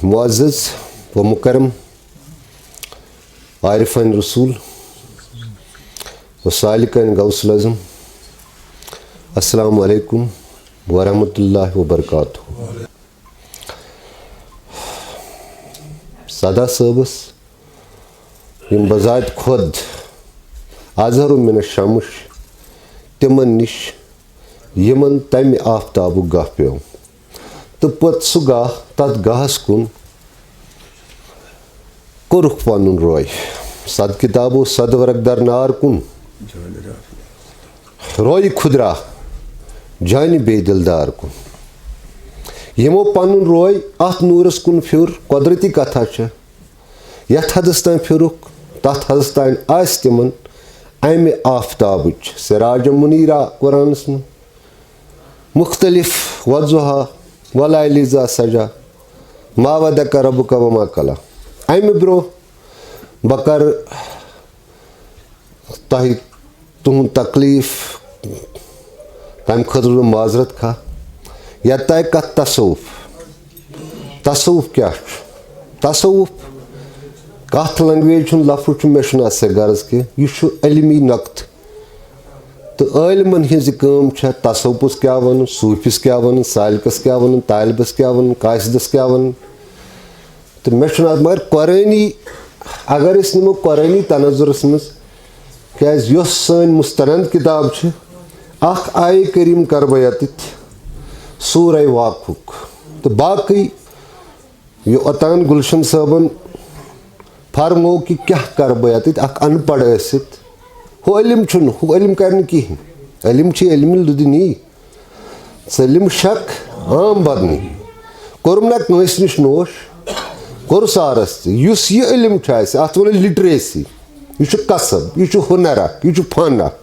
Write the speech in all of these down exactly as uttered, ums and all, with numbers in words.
معزز و مکرم عارفان رسول و سالکان غوث العظم، السلام علیکم ورحمۃ اللہ وبرکاتہ۔ سدا صٲبس یِم بذات خۄد اظہر من الشمس، تِمن نِش یِمن تمہِ آفتابُک گاہ پیوٚو، تہٕ پوٚت سُہ گاہ، تتھ گاہس کُن کوٚرُکھ پنُن روے۔ صد کتابو صد ورق در نار کُن روے خدرا جانہِ بے دلدار کُن۔ یِمو پنُن روے اتھ نورس کُن پھیُر، قۄدرتی کتھا چھےٚ۔ یتھ حدس تام پھرُکھ، تتھ حدس تام آسہِ تِمن امہِ آفتابٕچ سراج منیرا قرآنس منٛز مختلف، والضحیٰ واللیل اذا سجیٰ، ما ودعک ربک وما قلیٰ۔ امہِ برونٛہہ بہٕ کرٕ تۄہہِ تُہُنٛد تکلیٖف، تَمہِ خٲطرٕ چھُس بہٕ معذرت خواہ۔ یَتھ تام کَتھ تصوف، تصوف کیٛاہ چھُ؟ تصوف کَتھ language ہُنٛد لفظ چھُ، مےٚ چھُنہٕ اَتھ سۭتۍ غرض کینٛہہ۔ یہِ چھُ علمی نۄقطہٕ۔ تہٕ عٲلمَن ہٕنٛز یہِ کٲم چھےٚ تصوفَس کیٛاہ وَنُن، صوٗفِس کیٛاہ وَنُن، سالکَس کیٛاہ وَنُن، طالبَس کیٛاہ وَنُن، قاصدَس کیٛاہ وَنُن۔ تہٕ مےٚ چھُنہٕ اَتھ، مگر قرٲنی، اگر أسۍ نِمو قرٲنی تناظرس منٛز، کیٛازِ یۄس سٲنۍ مستند کِتاب چھِ، اکھ آیہِ کریم کرٕ بہٕ ییٚتٮ۪تھ سورہ واقعُک، تہٕ باقٕے یہِ اوٚتان گُلشن صٲبن فرموو کہِ کیٛاہ کرٕ بہٕ ییٚتٮ۪تھ، اکھ ان پڑھ ٲسِتھ۔ ہُہ علم چھُنہٕ، ہُہ علم کرِ نہٕ کِہیٖنۍ۔ علم چھِ علمِ لدنی۔ ژٔلِم شک عام بدنی۔ کوٚرُم نہ کٲنٛسہِ نِش نوش، کوٚر سارس تہِ۔ یُس یہِ علم چھُ اَسہِ، اَتھ وَنو literacy۔ یہِ چھُ کسب، یہِ چھُ ہُنر اکھ، یہِ چھُ فن اکھ۔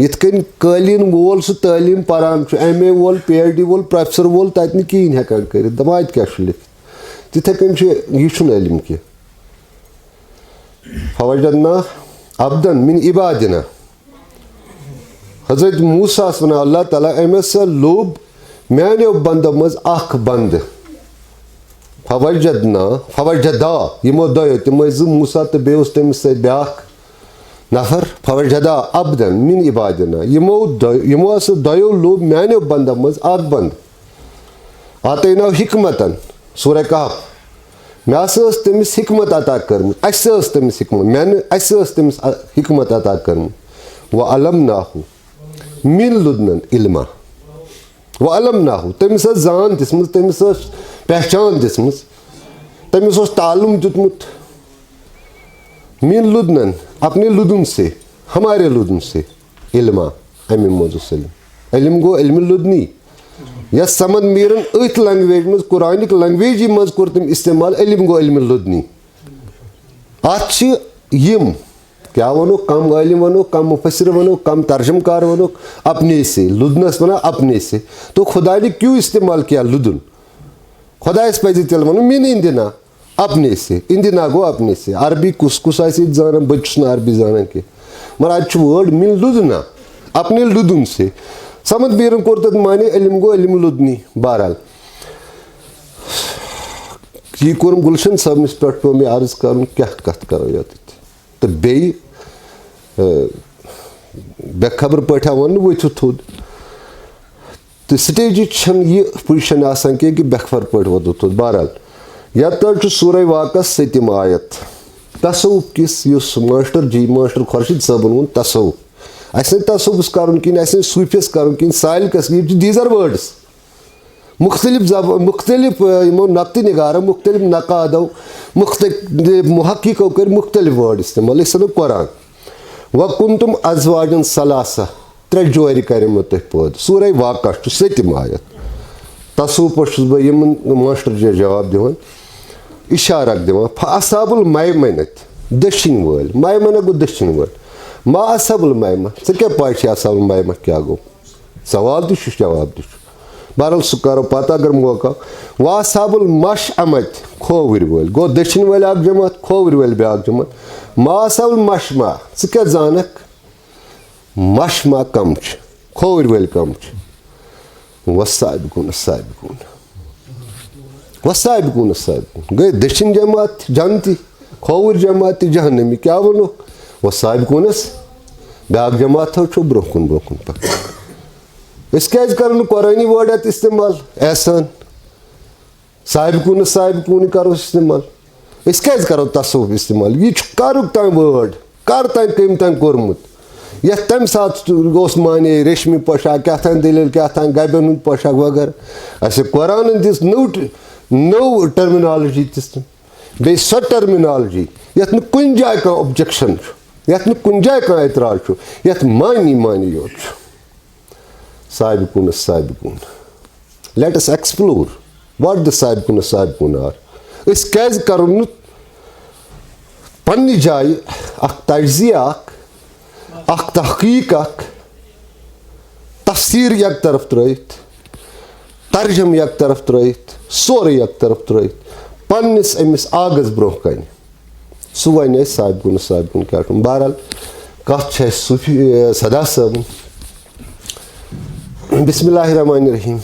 یِتھ کٔنۍ قٲلیٖن وول سُہ تعلیٖم پران چھُ، ایم اے وول، پی ایچ ڈی وول، پروفیسر وول، تَتہِ نہٕ کِہیٖنۍ ہٮ۪کان کٔرِتھ، دَپان اَتہِ کیٛاہ چھُ لیکھِتھ۔ تِتھَے کٔنۍ چھُ، یہِ چھُنہٕ علم کینٛہہ۔ فوجدنا عبدا من عبادنا۔ حضرت موسیٰ ہس ونان اللہ تعالیٰ، أمۍ ہسا لوٚب میانیو بندو منٛز اکھ بندٕ۔ فوجدنا، فوجدا، یِمو دۄیو، تِم ٲسۍ زٕ، موسیٰ تہٕ بیٚیہِ اوس تٔمِس سۭتۍ بیٛاکھ نفر۔ فوجدا عبدا من عبادنا، یِمو دۄ-، یِمو ہسا دۄیو لوٚب میانیو بندو منٛز اکھ بندٕ۔ آتیناہ حکمتن، سورہ کہف۔ مےٚ ہسا ٲس تٔمِس حکمت عطا کٔرمٕژ، اَسہِ ٲس تٔمِس حکمت، مےٚ نہٕ، اَسہِ ٲس تٔمِس ا-، حکمت عطا کٔرمٕژ۔ وعلمناہ من لدنا علما۔ وعلمناہ، تٔمِس ٲس زان دِژمٕژ، تٔمِس ٲس پہچان دِژمٕژ، تٔمِس اوس تعلُم دیُتمُت۔ من لدنا، اپنے لدن سے، ہمارے لدن سے۔ علما، اَمہِ منٛز اوس علم۔ علم گوٚو علمِ لدنی۔ یَتھ صمد میٖرن أتھۍ language منٛز، قرآنِک language منٛز کوٚر تٔمۍ استعمال، علم گوٚو علمِ لدنی۔ اَتھ چھِ یِم، کیٛاہ وَنو، کم عٲلِم وَنو، کم مُفسِر وَنو، کم ترجمہٕ کار وَنو، اپنے سے، لدنس وَنان اپنے سے۔ تو خدا نے کیوں استعمال کیا لدن؟ خۄدایَس پَزِ تیٚلہِ وَنُن من عندنا۔ اپنے سے، عندنا گوٚو اپنے سے۔ عربی کُس کُس آسہِ ییٚتہِ زانان؟ بہٕ تہِ چھُس نہٕ عربی زانان کینٛہہ۔ مگر اَتہِ چھُ word من لدنا، اپنے لدن سے۔ صمد میٖرن کوٚر تَتھ معنی علم گوٚو علمِ لدنی۔ بہرحال، یہِ کوٚرُم گُلشن صٲبنِس پٮ۪ٹھ، پیوٚو مےٚ عرض کَرُن، کیٛاہ کَتھ کَرو ییٚتٮ۪تھ۔ تہٕ بیٚیہِ، اَ، بے خبر پٲٹھۍ وَنہٕ ؤتھِو تھوٚد۔ تہٕ stage چھَنہٕ یہِ position آسان کینٛہہ کہِ بے خبر پٲٹھۍ ووتُتھ۔ بہرحال، یَتھ تَل چھُ سورہ واقعس سٔتِم آیت۔ تصوف کِس، یُس ماسٹر جی، ماسٹر خورشید صٲبن ووٚن تصوف، اَسہِ نہٕ تصوفس کَرُن کِہیٖنۍ، اَسہِ نہٕ صوٗفیس کَرُن کِہیٖنۍ، سالکس، یِم چھِ، these are words۔ مُختٔلِف زب-، مُختٔلِف، آ، یِمو نقطہٕ نِگارو، مُختٔلِف نقادو، مُختٔلِف محققو کٔرۍ مُختٔلِف word استعمال۔ أسۍ وَنو قرآن۔ وَكُنتُمْ أَزْوَاجًا ثَلَاثَةً، ترٛےٚ جورِ کَریمو تۄہہِ پٲدٕ۔ سورہ واقعہ چھُ سٔتِم آیت۔ تصوفس چھُس بہٕ یِمن ماسٹر جی جواب دِوان، اِشارٕ اکھ دِوان۔ فَأَصْحَابُ الْمَيْمَنَةِ، دٔچھِنۍ وٲلۍ۔ میمنہ گوٚو دٔچھِنۍ وٲلۍ۔ ما اصحاب المیمنہ، ژےٚ کیٛاہ پَے چھےٚ اصحاب المیمنہ کیٛاہ گوٚو؟ سوال تہِ چھُ، جواب تہِ چھُ۔ بہرحال، سُہ کرو پتہٕ اگر موقع۔ وَأَصْحَابُ الْمَشْأَمَةِ، کھووٕرۍ وٲلۍ۔ گوٚو دٔچھِنۍ وٲلۍ اکھ جماعت، کھووٕرۍ وٲلۍ بیٛاکھ جماعت۔ ما اصحاب المشأمة، ژٕ کیٛاہ زانکھ؟ مشأمہ کم چھِ؟ کھووٕرۍ وٲلۍ کم چھِ؟ وَالسَّابِقُونَ السَّابِقُونَ۔ وسابقون السابقون۔ گٔے دٔچھِنۍ جماعت تہِ جنتی، کھووُر جماعت تہِ جہنمی۔ کیٛاہ ووٚنُکھ؟ وسابقونس بیٛاکھ جماعت تھٲو چھو برٛونٛہہ کُن، برٛونٛہہ کُن پکان۔ أسۍ کیٛازِ کرو نہٕ قرآنی word اتھ استعمال؟ احسان، سابقون السابقون کرو استعمال۔ أسۍ کیٛازِ کرو تصوف استعمال؟ یہِ چھُ کرُک تام word، کر تام کٔمۍ تام کوٚرمُت۔ یتھ تمہِ ساتہٕ اوس معنی ریشمی پوشاک، کیٛاہ تام دٔلیٖل، کیٛاہ تام گبٮ۪ن ہُنٛد پوشاک وغیرہ۔ اسہِ قرآنن دِژ نٔو ٹ-، نٔو terminology دِژ تٔمۍ۔ بیٚیہِ سۄ terminology یتھ نہٕ کُنہِ جایہِ کانٛہہ objection چھُ، یتھ نہٕ کُنہِ جایہِ کانٛہہ اعتراض چھُ، یتھ معنی معنی یوت چھُ۔ سابقون السابقون۔ Let us explore what the سابقون السابقون are۔ أسۍ کیٛازِ کرو نہٕ پننہِ جایہِ اکھ تجزیہ، اکھ، اکھ تحقیق، اکھ تفسیر یک طرف ترٲیِتھ، ترجمہٕ یک طرف ترٲیِتھ، سورُے یک طرف ترٲیِتھ، پننِس أمِس آغس برٛونٛہہ کنہِ؟ سُہ ونہِ اَسہِ سابقون سابقون کیٛاہ چھُ۔ بہرحال، کتھ چھِ اَسہِ صوفی، اے، سدا صٲبٕنۍ۔ بسم اللہ الرحمن الرحیم۔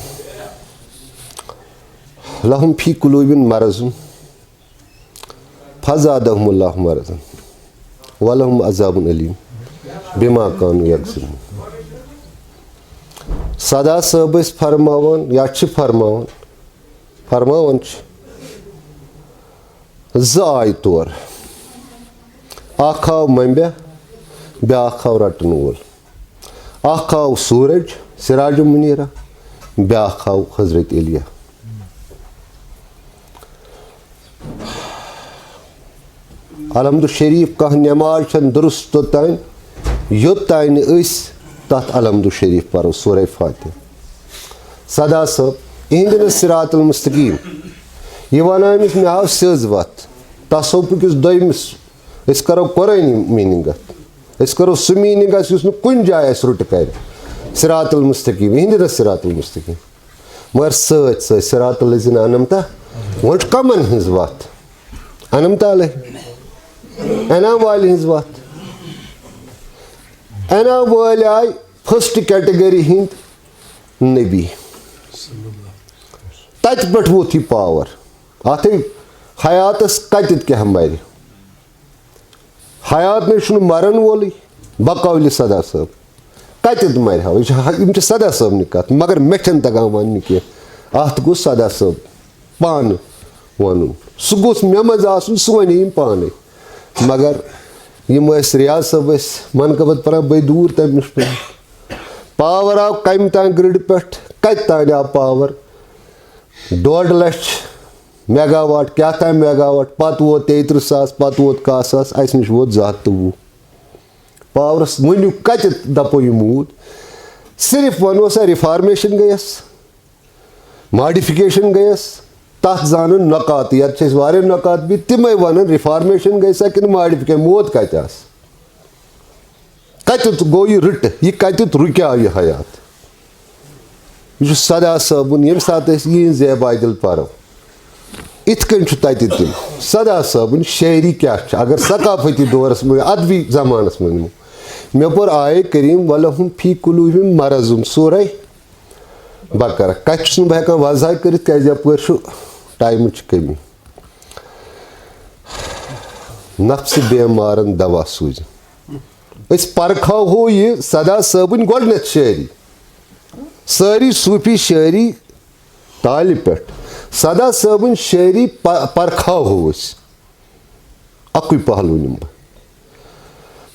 لہم فی قلوبہم مرض فزادہم اللہ مرضا ولہم عذاب علیم بما کانوا یکذبون۔ سدا صٲب ٲسۍ فرماوان یا چھِ فرماوان، فرماوان چھِ زٕ آیہِ تور۔ اکھ آو ممبیا، بیٛاکھ آو رٹن وول۔ اکھ آو سورج، سراج منیرہ، بیٛاکھ آو حضرت الیاہ۔ الحمد شریف کانٛہہ نماز چھنہٕ درست توٚتام، یوٚتام نہٕ أسۍ تتھ الحمد شریف پرو، سورہ فاتحہ۔ سدا صٲب، اہدنا الصراط المستقیم، یہِ ونان أمِس، مےٚ ہاو سیٚز وتھ۔ تصوفُک یُس دوٚیمِس، أسۍ کرو قرٲنی meaning اتھ۔ أسۍ کرو سُہ meaning اتھ یُس نہٕ کُنہِ جایہِ اسہِ رُٹہٕ کرِ۔ صراط المستقیم، اہدنا الصراط المستقیم۔ مگر سۭتۍ سۭتۍ صراط الذین انعمت، وۄنۍ چھُ کمن ہٕنٛز وتھ؟ انعمت علیہ، انعام والہِ ہٕنٛز وتھ۔ انعام وٲلۍ آیہِ first category ہٕنٛدۍ نبی۔ تتہِ پٮ۪ٹھ ووت یہِ power۔ اتھے حیاتس کتٮ۪تھ کیٛاہ مرِ؟ حیات نے چھُنہٕ مرن وولٕے، بقولِ سدا صٲب۔ کتٮ۪تھ مرِ ہا؟ یہِ چھِ، یِم چھِ سدا صٲبنہِ کتھ، مگر مےٚ چھَنہٕ تگان وننہِ کینٛہہ۔ اتھ گوٚژھ سدا صٲب پانہٕ ونُن۔ سُہ گوٚژھ مےٚ منٛز آسُن، سُہ ونہِ یِم پانے۔ مگر یِم ٲسۍ، ریاض صٲب ٲسۍ منقبت پران، بٔے دوٗر تمہِ نِش پٮ۪ٹھ۔ Power آو کمہِ تام grid پٮ۪ٹھ، کتہِ تام آو power؟ ڈۄڈ لچھ megawatt، کیٛاہ تام megawatt، پتہٕ ووت تیٚیہِ ترٕٛہ ساس، پتہٕ ووت کاہ ساس، اسہِ نِش ووت زٕ ہتھ تہٕ وُہ۔ Powerس ؤنِو کتہِ دپو یہِ موٗد؟ صرف ونو سا reformation گٔیس، modification گٔیس، تتھ زانن نکات، یتھ چھِ أسۍ واریاہ نکات بیٚیہِ تِمے ونان reformation گٔے سا کِنہٕ modification، موت کتہِ آسہٕ؟ کتیُتھ گوٚو یہِ رٕٹہٕ؟ یہِ کتیُتھ رُکیو یہِ حیات؟ یہِ چھُ سدا صٲبُن، ییٚمہِ ساتہٕ أسۍ یِہِنٛز زیب عادل پرو، اِتھ کٔنۍ چھُ تتہِ تہِ۔ سدا صٲبٕنۍ شٲعری کیٛاہ چھِ؟ اگر ثقافتی دورس منٛز، ادبی زمانس منٛز نِمو، مےٚ پوٚر آیے کریم، "ولہم فی قلوبہم مرض"، سورہ بقرہ۔ کتہِ چھُس نہٕ بہٕ ہٮ۪کان وضاح کٔرِتھ، کیٛازِ یپٲرۍ چھُ ٹایمٕچ کٔمی۔ نفسِ بیمارن دوا سوٗزِن۔ أسۍ پرکھاوہو یہِ سدا صٲبٕنۍ گۄڈٕنٮ۪تھ شٲعری۔ سٲری صوٗفی شٲعری تالہِ پٮ۪ٹھ۔ سدا صٲبٕنۍ شٲعری پ-، پرکھاوہو أسۍ۔ اَکُے پہلو نِمہٕ بہٕ۔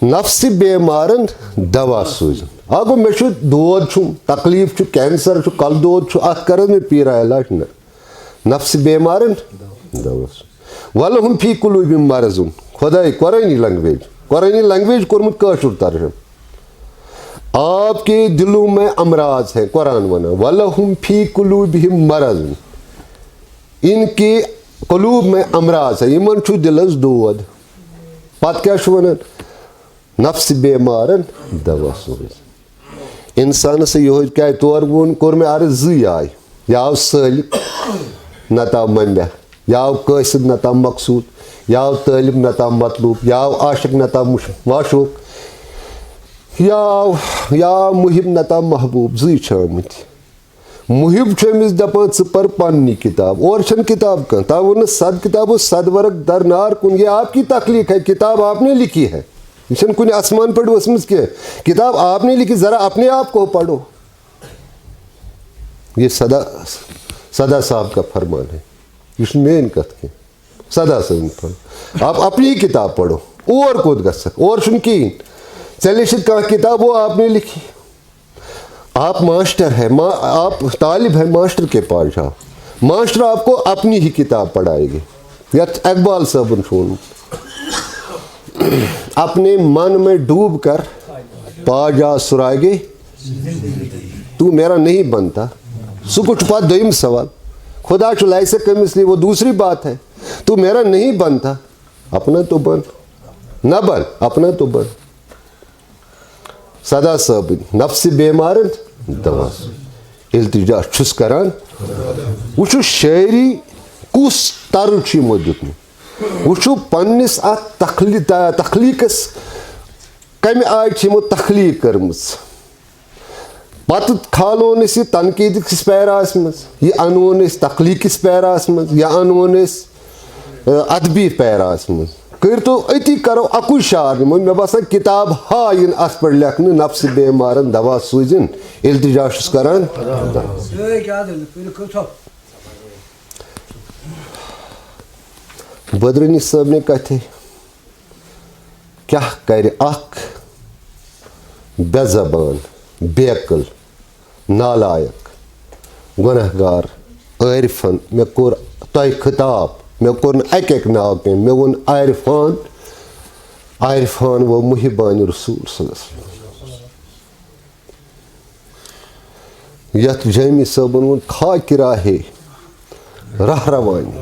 نفسِ بیمارن دوا سوٗزِن۔ اَکھ گوٚو، مےٚ چھُ دود چھُم، تکلیٖف چھُ، cancer چھُ، کلہٕ دود چھُ، اَتھ کَرن مےٚ پیٖرا علاج؟ نہ۔ نفسِ بیمارن دوا سوٗزِن۔ ولہم فی قلوبہم مرض۔ خداے، قرآنی language، قرآنی language کوٚرمُت کٲشُر ترجمہٕ۔ آپ کے دلوں میں امراض ہیں، قرآن ونان، "ولہم فی قلوبہم مرض"، ان کے قلوب میں امراض ہے، یِمن چھُ دِلس دود۔ پتہٕ کیٛاہ چھُ ونان؟ نفسِ بیمارن دوا سوز۔ انسانس یہوے کیٛاہ تور ووٚن، کوٚر مےٚ عرض زٕے آے، یا آو سٲلِم، نتہٕ آو منبع۔ یا آو قٲصد نتہٕ آو مقصود، یا آو طٲلب نتہٕ آو مطلوب، یا آو عاشق نتہٕ آو مش-، معشوق، یا آو، یا آو محب نتہٕ آو محبوب، زٕے چھِ آمٕتۍ۔ محب چھُ أمِس دَپان، "ژٕ پَر پننی کِتاب، اورٕ چھَنہٕ کِتاب کانٛہہ۔" تَوٕ ووٚنُس، "صد کتاب و صد ورق در نار کن، یہ آپ کی تخلیق ہے، کتاب آپ نے لکھی ہے۔ یہ چھَنہٕ کُنہِ آسمان پٮ۪ٹھ ؤژھمٕژ کینٛہہ، کتاب آپ نے لکھی، ذرا اپنے آپ کو پڑھو۔" یہ سدا، سدا صاحب کا فرمان ہے، یہ چھُنہٕ میٲنۍ کتھ کینٛہہ۔ سدا صٲبٕنۍ پَرُن۔ آپ اپنی کِتاب پَرو۔ اور کوٚت گژھکھ؟ اور چھُنہٕ کِہیٖنۍ۔ ژےٚ لیٚچھِتھ کانٛہہ کِتاب، وہ آپ نے لکھی۔ آپ ماسٹر ہے، ما-، آپ طالب ہے، ماسٹر کے پاس جاؤ۔ ماسٹر آپ کو اپنی ہی کتاب پڑھائے گی۔ یَتھ اقبال صٲبُن چھُ ووٚنمُت، "اپنے من میں ڈوب کر پا جا سراغے، تو میرا نہیں بنتا۔" سُہ کُس چھُ پَتہٕ دوٚیِم سوال۔ خدا چھُ لَیسَ کٔمِس لیے، وہ دوسری بات ہے۔ تو میرا نہیں بنتا، اپنا تو بن۔ نہ بن، اپنا تو بن۔ سدا صٲبٕنۍ نفسِ بیمارن دوا۔ التجا چھُس کران۔ وٕچھِو شٲعری کُس طرز چھُ یِمو دیُتمُت۔ وٕچھِو پننِس اَتھ تخلی-، تخلیٖقس کمہِ آیہِ چھِ یِمو تخلیٖق کٔرمٕژ۔ پتہٕ کھالون أسۍ یہِ تنقیٖد کِس پیراہس منٛز، یہِ انون أسۍ تخلیٖق کِس پیراہس منٛز، یہِ انون أسۍ، اَ، ادبی پیراہس منٛز۔ کٔرۍتو أتی کرو اَکُے شعر نِمو۔ مےٚ باسان کِتاب ہا یِن اَتھ پٮ۪ٹھ لیکھنہٕ، نفسِ بیمارن دوا سوٗزِن، التجا چھُس کران۔ بدرنی صٲبنہِ کتھِ۔ کیٛاہ کرِ اکھ بے زبان، بیقل، نالایق، گناہگار عارفن؟ مےٚ کوٚر تۄہہِ خطاب، مےٚ کوٚر نہٕ اَکہِ اَکہِ ناو کینٛہہ، مےٚ ووٚن عارفان، عارفان و محبان رسول صلی اللہ علیہ وسلم۔ یتھ جیمی صٲبن ووٚن، "خاک راہے راہ روانی،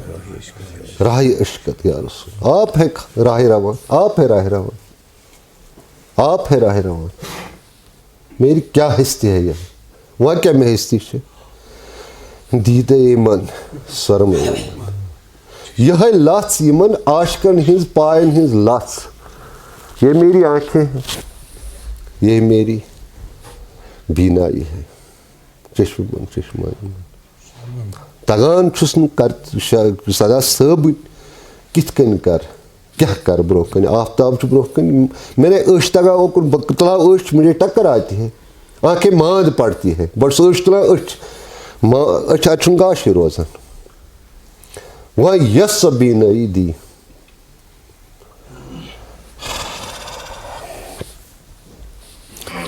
راہ عشقت یا رسول۔" آپ ہے راہ روان، آپ ہے راہ روان، آپ ہے راہ روان۔ میری کیا ہستی ہے یہ؟ وۄنۍ کیٛاہ مےٚ ہستی چھِ؟ دیٖدے ایمان، سۄرمہٕ ایمان۔ یِہوٚے لژھ یِمن عاشقن ہٕنٛز، پاین ہٕنٛز لژھ۔ یہ میری آنکھیں ہیں، یہ میری بینائی ہے۔ چشم بند چشمائی۔ تگان چھُس نہٕ کر-، شا-، سدا صٲبٕنۍ کِتھ کٔنۍ کر، کیٛاہ کر برٛونٛہہ کَنہِ۔ آفتاب چھُ برٛونٛہہ کَنہِ۔ مےٚ نے أچھ تگان اوکُن، بہٕ تُلہٕ ہا أچھ، مجھے ٹکر آتی ہے۔ آنکھیں ماند پڑتی ہے۔ بہٕ چھُس أچھ تُلان، أچھ ما-، أچھ اَتہِ چھُنہٕ گاشے روزان۔ وۄنۍ یۄس سۄ بینٲیی دی،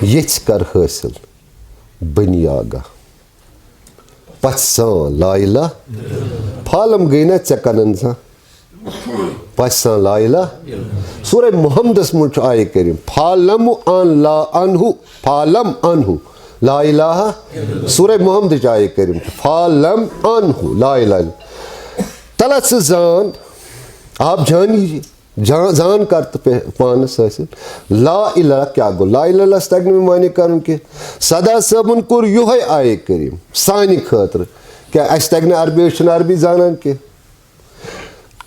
ییٚژھِ کر حٲصِل بنی آگاہ۔ پژھ سان لا الہ، فالم گٔے نہ ژےٚ کنن زانٛہہ۔ پژھ سان لا الہ۔ سورہ محمدس منٛز چھُ آیہِ کریم، فالم ان لا انہُ، فالم انہُ لا الہ۔ سورہ محمدٕچ آیہِ کریم چھِ، فالم انہُ لا الہ۔ تلہ ژٕ زان، آپ جانیے۔ جان، زان کر تہٕ پے-، پانس حٲصِل۔ لا الہ کیٛاہ گوٚو؟ لا الہ لس تگہِ نہٕ مےٚ معنی کرُن کینٛہہ۔ سدا صٲبن کوٚر یِہوٚے آیے کریم سانہِ خٲطرٕ۔ کیٛاہ اَسہِ تگہِ نہٕ عربی؟ أسۍ چھِنہٕ عربی زانان کینٛہہ۔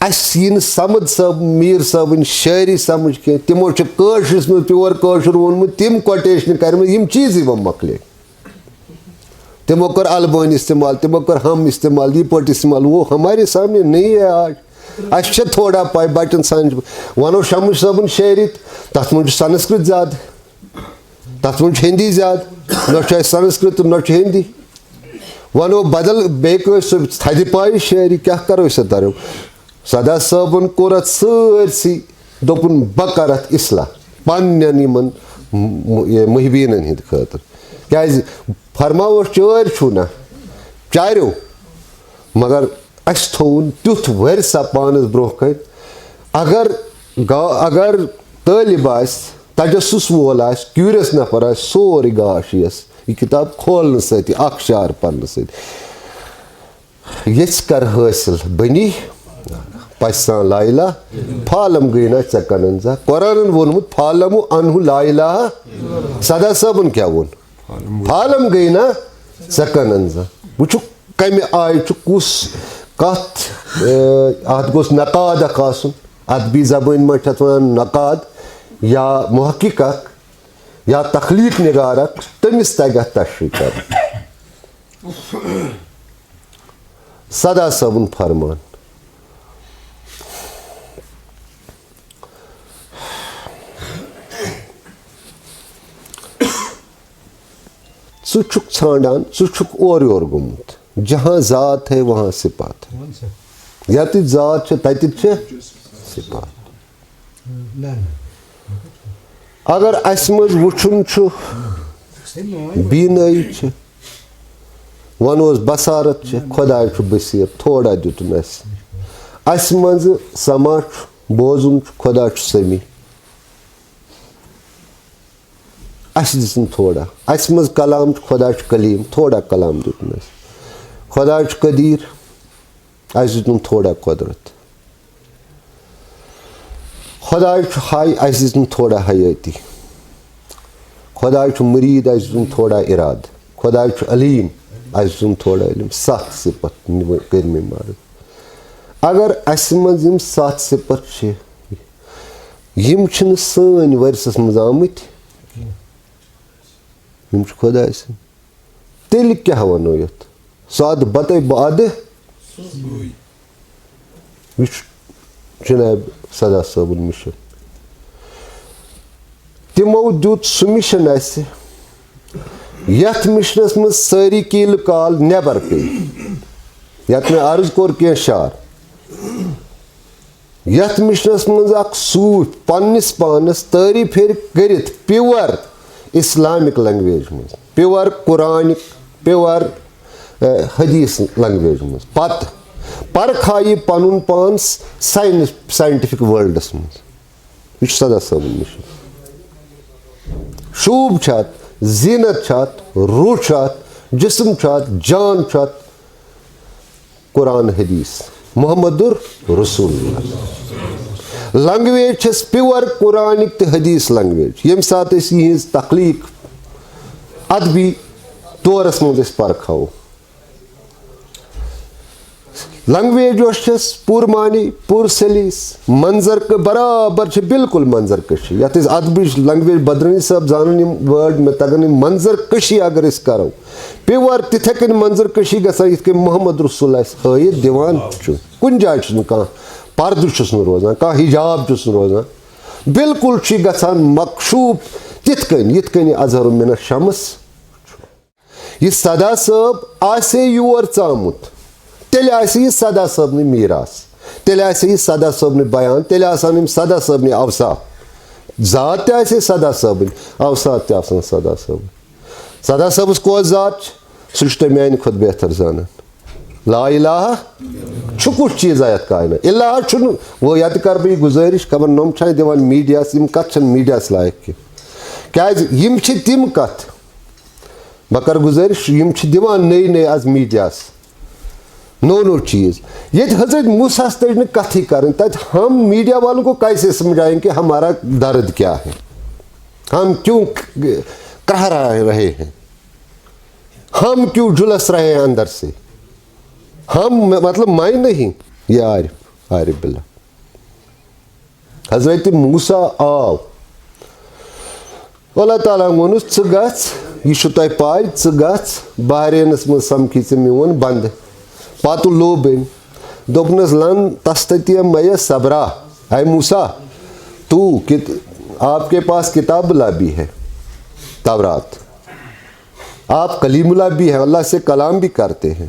اَسہِ یی نہٕ صمد صٲب، میٖر صٲبٕنۍ شٲعری سمجھ کینٛہہ۔ تِمو چھُ کٲشرِس منٛز pure کٲشُر ووٚنمُت، تِم quotation کرِمٕتۍ، یِم چیٖزٕے وۄنۍ مۄکلے۔ تِمو کٔر البٲنۍ استعمال، تِمو کٔر ہم استعمال، یہ پٲٹھۍ استعمال، وہ ہمارے سامنے نہیں ہے آج۔ اَسہِ چھےٚ تھوڑا پاے بچن سان، ونو شمس صٲبُن شٲعری، تتھ منٛز چھُ سنسکرت زیادٕ، تتھ منٛز چھُ ہندی زیادٕ، نہ چھُ اَسہِ سنسکرت تہٕ نہ چھُ ہندی۔ ونو بدل بیٚیہِ کٲنٛسہِ، سُہ تھدِ پایہِ شٲعری، کیٛاہ کرو أسۍ اتھ درو؟ سدا صٲبن کوٚر اتھ سٲرسٕے، دوٚپُن، "بہٕ کرٕ اتھ اصلاح پننٮ۪ن یِمن م-، م-، یہِ محبیٖنن ہٕنٛدِ خٲطرٕ۔" کیٛازِ فرماوس، چٲرۍ چھُو نہ، چاریو، مگر اَسہِ تھوٚوُن تیُتھ ورثہ پانس برونٛہہ کنہِ۔ اگر گا-، اگر طٲلب آسہِ، تجسس وول آسہِ، curious نفر آسہِ، سورُے گاش یِیَس یہِ کِتاب کھولنہٕ سۭتی، اکھ شعر پرنہٕ سۭتۍ۔ یژھ کر حٲصِل بنی پژھ سان لا الہ، فالم گٔے نہ ژےٚ کنن زانٛہہ۔ قرآنن ووٚنمُت، "فالم انہ لا الہ۔" سدا صٲبن کیٛاہ ووٚن؟ فالم گٔے نہ ژےٚ کنن زانٛہہ۔ وٕچھِو کمہِ آیہِ چھُ کُس کتھ، اے، اتھ گوٚژھ نقاد اکھ آسُن۔ ادبی زبٲنۍ منٛز چھِ اتھ ونان نقاد یا محقق اکھ یا تخلیق نگار اکھ، تٔمِس تگہِ اتھ تشریح کرُن۔ سدا صٲبُن فرمان۔ ژٕ چھُکھ ژھانٛڈان، ژٕ چھُکھ اورٕ یور گوٚمُت۔ جہاں ذات ہے وہاں صفات ہے۔ ییٚتٮ۪تھ ذات چھِ، تَتٮ۪تھ چھِ صفات۔ اگر اَسہِ منٛز وٕچھُن چھُ، بینٲیی چھِ، وَنوس بصارت چھِ، خۄداے چھُ بصیٖر، تھوڑا دیُتُن اَسہِ۔ اَسہِ منٛزٕ سماع چھُ، بوزُن چھُ، خۄدا چھُ سمیع۔ اَسہِ دِژٕن تھوڑا۔ اَسہِ منٛز کلام چھُ، خۄدا چھُ کلیٖم، تھوڑا کلام دیُتُن اَسہِ۔ خۄدا چھُ قدیٖر، اَسہِ دیُتُن تھوڑا قۄدرت۔ خۄداے چھُ حی، اَسہِ دِژٕن تھوڑا حیٲتی۔ خۄداے چھُ مُریٖد، اَسہِ دیُتُن تھوڑا اِرادٕ۔ خۄداے چھُ علیٖم، اَسہِ دیُتُن تھوڑا علم۔ ستھ صفت کٔرۍ مےٚ مرٕد۔ اگر اَسہِ منٛز یِم ستھ صفت چھِ، یِم چھِنہٕ سٲنۍ ؤرثس منٛز آمٕتۍ، یِم چھِ خۄداے سٕنٛدۍ۔ تیٚلہِ کیٛاہ وَنو یَتھ؟ سُہ اَدٕ بَتے بہٕ اَدٕ۔ یہِ چھُ جناب سدا صٲبُن مِشن۔ تِمو دیُت سُہ مِشن اَسہِ، یَتھ مِشنَس منٛز سٲری کیٖلہٕ کال نٮ۪بر پیٚیہِ، یَتھ مےٚ عرض کوٚر کینٛہہ شعر۔ یَتھ مِشنَس منٛز اَکھ صوٗفۍ پنٛنِس پانَس تعریٖف ہیٚرِ کٔرِتھ پیور اِسلامِک لنٛگویج منٛز، پیور قرآنِک، پیور، اے، حدیث لنٛگویج منٛز، پتہٕ پرکھایہِ پنُن پان ساینس، ساینٹیفک ورلڈس منٛز۔ یہِ چھُ سدا صٲبُن مِشن۔ شوٗب چھُ اَتھ، زیٖنت چھُ اَتھ، روح چھُ اَتھ، جسم چھُ اَتھ، جان چھُ اَتھ۔ قرآن حدیث محمد رسول اللہ۔ لنگویج چھس پیور قرآنک تہٕ حدیث لنگویج۔ ییٚمہِ ساتہٕ أسۍ یِہنٛز تخلیق ادبی طورس منٛز أسۍ پرکھاوو، لنگویج یۄس چھس پوٗرٕ معنی، پوٗرٕ سلیس، منظر کٔ-، برابر چھِ بالکل منظر کشی۔ یتھ أسۍ ادبٕچ لنگویج بدرانی صٲب زانن یِم word، مےٚ تگن یِم۔ منظر کشی اگر أسۍ کرو، پیور تِتھے کٔنۍ منظر کشی گژھان، یِتھ کٔنۍ محمد رسول اَسہِ ہٲیِتھ دِوان چھُ۔ کُنہِ جایہِ چھُس نہٕ کانٛہہ پردٕ چھُس نہٕ روزان، کانٛہہ حجاب چھُس نہٕ روزان۔ بالکل چھُ یہِ گژھان مکشوف تِتھ کٔنۍ، یِتھ کٔنۍ یہِ اظہر من الشمس چھُ۔ یہِ سدا صٲب آسہِ ہے یور ژامُت، تیٚلہِ آسہِ ہے یہِ سدا صٲبنٕے میٖراث، تیٚلہِ آسہِ ہے یہِ سدا صٲبنٕے بیان، تیٚلہِ آسہٕ ہن یِم سدا صٲبنٕے اوصاف۔ ذات تہِ آسہِ ہے سدا صٲبٕنۍ، اوصاف تہِ آسہٕ ہن سدا صٲبٕنۍ۔ سدا صٲبس کۄس ذات چھِ؟ سُہ چھُ تۄہہِ میانہِ کھۄتہٕ بہتر زانان۔ لا الہ چھُ کُس چیٖز یتھ کائنات؟ الہ چھُنہٕ۔ وۄنۍ یتہِ کرٕ بہٕ یہِ گُزٲرِش، خبر نۄم چھا دِوان میٖڈیاہس، یِم کتھ چھنہٕ میٖڈیاہس لایق کینٛہہ۔ کیازِ یِم چھِ تِم کتھ، بہٕ کرٕ گُزٲرِش، یِم چھِ دِوان نٔے نٔے از میٖڈیاہس نوٚو نوٚو چیٖز۔ ییٚتہِ حضرت موسیٰ ہس تٔج نہٕ کتھٕے کرٕنۍ، تتہِ ہم میٖڈیا والوں کو کیسے سمجھائیں کہ ہمارا درد کیا ہے، ہم کیوں کرہرا رہے ہیں، ہم کیوں جلس رہے ہیں اندر سے، ہم، مطلب، میں نہیں، یہ عارف، عارف باللہ۔ حضرت موسیٰ آو۔ اللہ تعالیٰ ہن ووٚنُس، "ژٕ گژھ، یہِ چھُ تۄہہِ پاے، ژٕ گژھ، بحرینس منٛز سمکھی ژےٚ میون بندٕ۔" پتہٕ لوٚب أمۍ۔ دوٚپنس، "لن تستطیع معی صبرا، اے موسیٰ، تو کت-، آپ کے پاس کتاب اللہ بھی ہے، تورات۔ آپ کلیم اللہ بھی ہیں، اللہ سے کلام بھی کرتے ہیں۔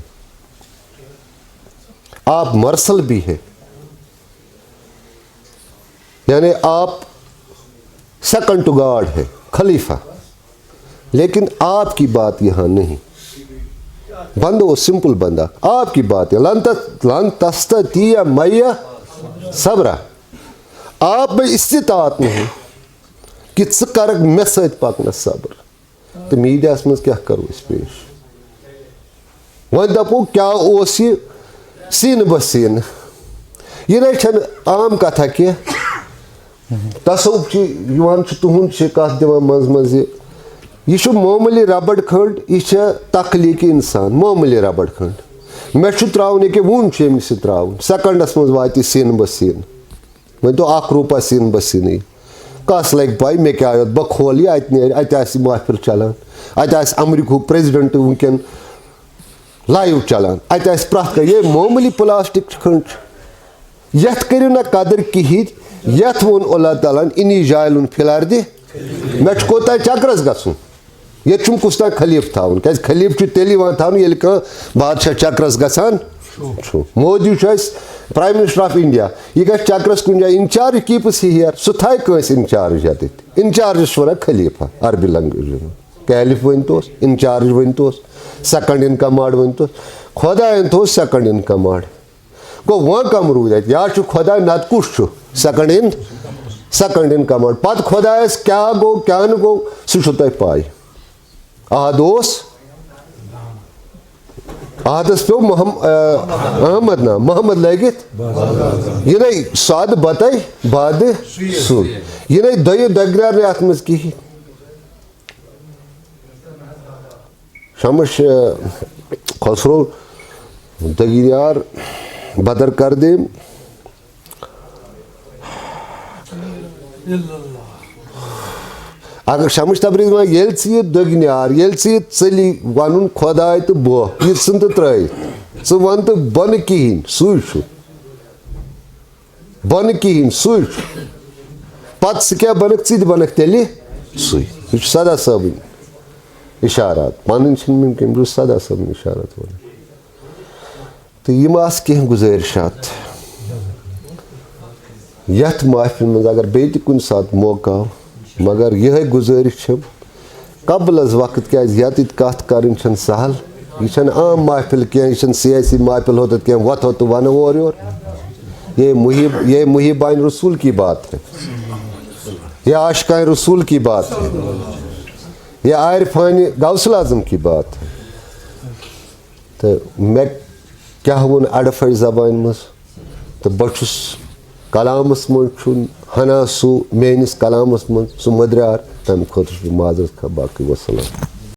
آپ مرسل بھی ہیں۔" یعنی آپ سیکنڈ ٹو گاڈ ہے، خلیفہ، لیکن آپ کی بات یہاں نہیں۔ بندہ وہ سمپل بندہ، آپ کی بات ہے، لن تس-، لن تستطیع معی صبرا۔ آپ میں استطاعت نہیں کہ ژٕ کرکھ مےٚ سۭتۍ پکنس صبر۔ تہٕ میٖڈیاہَس منٛز کیٛاہ کَرو أسۍ پیش؟ وۄنۍ دَپو، کیٛاہ اوس یہِ سیٖنہٕ بہ سیٖنہٕ؟ یہِ نَے چھَنہٕ عام کَتھا کینٛہہ۔ تصوف چھِ یِوان، چھِ تُہُنٛد چھِ کَتھ دِوان منٛزٕ منٛزٕ یہِ۔ یہِ چھُ معموٗلی ربڑ کھٔنٛڈ، یہِ چھےٚ تخلیٖقی اِنسان، معموٗلی ربڑ کھٔنٛڈ۔ مےٚ چھُ ترٛاوُن، ییٚکیٛاہ وُہَن چھُ أمِس یہِ ترٛاوُن، سیکنڈَس منٛز واتہِ یہِ سیٖنہٕ بہ سیٖنہٕ۔ وۄنۍ تو اکھ روٗپا سیٖن بہ سیٖنٕے۔ کس لگہِ پاے مےٚ کیٛاہ یوت؟ بہٕ کھولہٕ یہِ، اتہِ نیرِ، اتہِ آسہِ محفل چلان، اتہِ آسہِ امریکہُک پریزیڈنٹ وٕنکیٚن لایِو چلان، اَتہِ آسہِ پرٛٮ۪تھ کانٛہہ، یہِ معموٗلی پلاسٹک کھٔنٛڈ چھُ، یَتھ کٔرِو نہ قدٕر کِہیٖنۍ۔ یَتھ ووٚن اللہ تعالیٰ ہن، "انی جاعل فی الارض"، مےٚ چھُ کوٚت تام چکرس گژھُن۔ ییٚتہِ چھُنہٕ کُس تام خلیٖفہٕ تھاوُن، کیٛازِ خلیٖفہٕ چھُ تیٚلی یِوان تھاونہٕ، ییٚلہِ کانٛہہ بادشاہ چکرس گژھان چھُ۔ مودی چھُ اَسہِ پرٛایم مِنسٹر آف انڈیا، یہِ گژھِ چکرس کُنہِ جایہِ، انچارج کیٖپس ہی ہِیر، سُہ تھایہِ کٲنٛسہِ انچارج ییٚتٮ۪تھ۔ انچارجس چھِ وَنان خلیٖفہ عربی لنگویج منٛز۔ کیلف ؤنۍ توس، انچارج ؤنۍ توس، سیکنڈ ان کمانڈ ؤنۍ توس۔ خۄدایَن تھوٚو سیکنڈ ان کمانڈ۔ گوٚو، وۄنۍ کم روٗدۍ اَتہِ؟ یا چھُ خۄداے، نتہٕ کُس چھُ؟ Second in, second in command. پتہٕ خۄدایَس کیٛاہ گوٚو، کیٛاہ نہٕ گوٚو، سُہ چھُو تۄہہِ پاے۔ عہد اوس، عہدس پیوٚو محم-، آ، احمد ناو، محمد لٲگِتھ۔ یہِ نے سادٕ بتَے، بادٕ سُے۔ یہِ نے دۄیہِ دۄگرٮ۪ر نہٕ اَتھ منٛز کِہیٖنۍ۔ شمس، آ، خسرو دگریار بدر کردیم۔ اگر شمس تبریز وَنہِ، ییٚلہِ ژٕ یہِ دٔگۍ نیار، ییٚلہِ ژٕ یہِ ژٔلی وَنُن خۄداے تہٕ بہٕ، یہِ ژھٕن تہٕ ترٛٲیِتھ، ژٕ وَن تہٕ بہٕ نہٕ کِہیٖنۍ، سُے چھُ۔ بہٕ نہٕ کِہیٖنۍ، سُے چھُ۔ پَتہٕ ژٕ کیٛاہ بَنَکھ، ژٕ تہِ بَنَکھ تیٚلہِ سُے۔ یہِ چھُ سدا صٲبٕنۍ اِشارات، پَنٕنۍ چھِنہٕ مےٚ کینٛہہ، یہِ چھُ سدا صٲبٕنۍ اِشارات وَنان۔ تہٕ یِم آسہٕ کینٛہہ گُزٲرِشات یَتھ محفِل منٛز، اگر بیٚیہِ تہِ کُنہِ ساتہٕ موقعہٕ آو، مگر یِہوٚے گُزٲرِش چھِ قبل از وقت، کیٛازِ یَتٕتۍ کَتھ کَرٕنۍ چھَنہٕ سہل۔ یہِ چھَنہٕ عام محفِل کینٛہہ، یہِ چھَنہٕ سیٲسی محفِل ہوتَتھ کینٛہہ، وۄتھو تہٕ وَنو اورٕ یورٕ۔ یہ محب، یہ محبان رسول کی بات ہے، یہ عاشقان رسول کی بات ہے، یہ عارفان غوث الاعظم کی بات ہے۔ تہٕ مےٚ کیٛاہ ووٚن اَڑٕ پھَٹہِ زبانہِ منٛز؟ تہٕ بہٕ چھُس، کلامَس منٛز چھُنہٕ ہنا سُہ، میٛٲنِس کلامَس منٛز سُہ مٔدریٛار، تَمہِ خٲطرٕ چھُس بہٕ معذرت خواہ، باقٕے وَسَلام۔